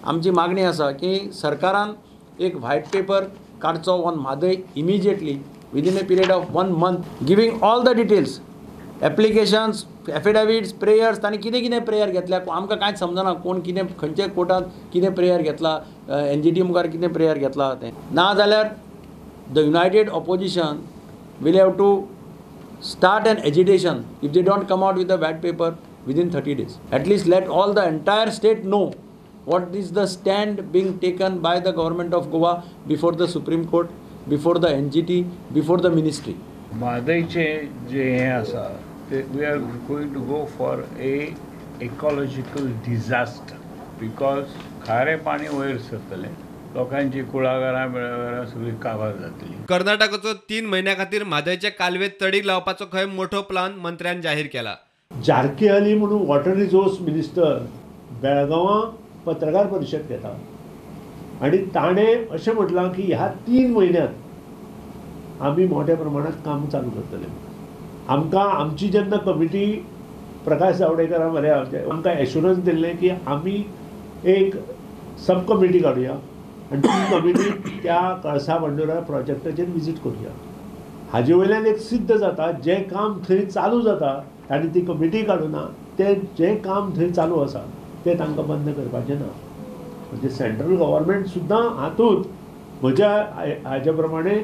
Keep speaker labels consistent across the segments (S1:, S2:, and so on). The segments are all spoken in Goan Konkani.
S1: आमची मागणी आसा की सरकारान एक व्हायट पेपर काडचो on Mhadei immediately within a period of 1 month, giving all the details, applications, affidavits, prayers. तांणी कितें कितें प्रेयर घेतल्या आमकां कांयच समजना, कोण कितें खंयच्या कोर्टांत कितें प्रेयर घेतला, एनजीटी मुखार कितें प्रेयर घेतला तें. ना जाल्यार the united opposition will have to start an agitation if they don't come out with a white paper within 30 days. At least let all the entire state know what is the stand being taken by the government of Goa before the Supreme Court, before the NGT, before the ministry.
S2: म्हादयचें जें हें आसा ते we are going to go for a ecological disaster because खारें पाणी वयर सरतलें, लोकांची कुळागरां बिळागरां सगळीं काबार जातली.
S3: कर्नाटकाचो 3 म्हयन्या खातीर म्हादयचे कालवे तडीक लावपाचो खंय मोठो प्लान मंत्र्यान जाहीर केला.
S4: जारकीहली म्हणून वॉटर रिसोर्स मिनिस्टर बेळगांवां पत्रकार परिशद घेता आनी ताणें अशें म्हटलां की ह्या 3 म्हयन्यांत आमी मोठ्या प्रमाणात काम चालू करतले. आमकां आमची जेन्ना कमिटी प्रकाश जावडेकरा मरे आमकां एश्युरन्स दिल्लें की आमी एक सब कमिटी काडुया आनी ती कमिटी त्या कळसा भांडुरा प्रोजेक्टाचेर विजीट करुया. हाजे वयल्यान एक सिद्ध जाता जें काम थंय चालू जाता तांणी ती कमिटी काडुना, तें जें काम थंय चालू आसा तें तांकां बंद करपाचें ना. म्हणजे सेंट्रल गव्हर्मेंट सुद्दां हातूंत म्हज्या हाजे प्रमाणे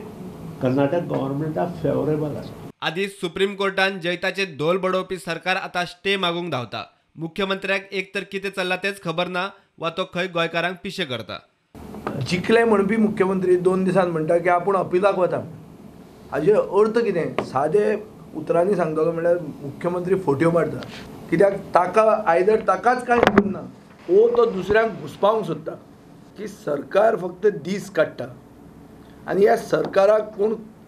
S4: कर्नाटक गव्हर्मेंटाक फेवरेबल आसा.
S3: आदी सुप्रीम कोर्टान जैताचे धोल बडोवपी सरकार आतां स्टे मागूंक धांवता. मुख्यमंत्र्याक एक तर कितें चल्लां तेंच खबर ना वा तो खंय गोंयकारांक पिशे करता.
S5: जिखले म्हणपी मुख्यमंत्री 2 दिसान म्हणटा की आपूण अपिलाक वता. हाजे अर्थ कितें सादे उतरांनी सांगतलो म्हणल्यार मुख्यमंत्री फोट्यो मारता, कित्याक ताका आयदर ताकाच कांय खबर ना वो तो दुसऱ्यांक घुसपावंक सोदता की सरकार फक्त दीस काडटा आनी ह्या सरकाराक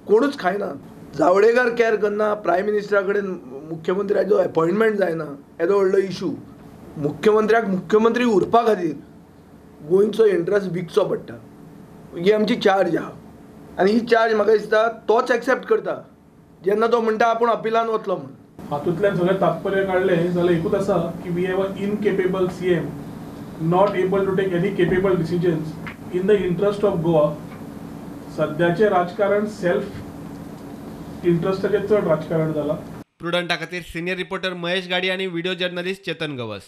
S5: कोणूच खायना. जावडेकर कॅर करना, प्रायम मिनिस्टरा कडेन मुख्यमंत्र्याचो एपॉयंटमेंट जायना, येदो व्हडलो इशू. मुख्यमंत्र्याक मुख्यमंत्री उरपा खातीर गोंयचो इंट्रस्ट विकचो पडटा, ही आमची चार्ज आहा आनी ही चार्ज म्हाका दिसता तोच एक्सेप्ट करता जेन्ना तो म्हणटा आपूण अपिलान वतलो म्हूण.
S6: हातूंतल्यान सगळें तात्पर्य काडलें जाल्यार एकूच आसा की we have a incapable CM, not able to take any capable decisions in the interest of Goa. सद्याचें राजकारण सेल्फ इंट्रस्टाचें चड राजकारण जालां.
S3: प्रुडंटा खातीर सिनियर रिपोर्टर महेश गाडी आनी व्हिडिओ जर्नलिस्ट चेतन गवस.